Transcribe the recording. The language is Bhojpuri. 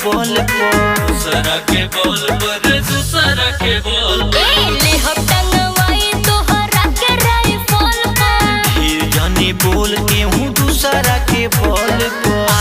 बल पर। दूसरा के बोल पर, दूसरा के बोल पर। ए ले हम टंगवाई तोहरा के राइफल पर। ढेर जनी बोल केहू दूसरा के बल पर।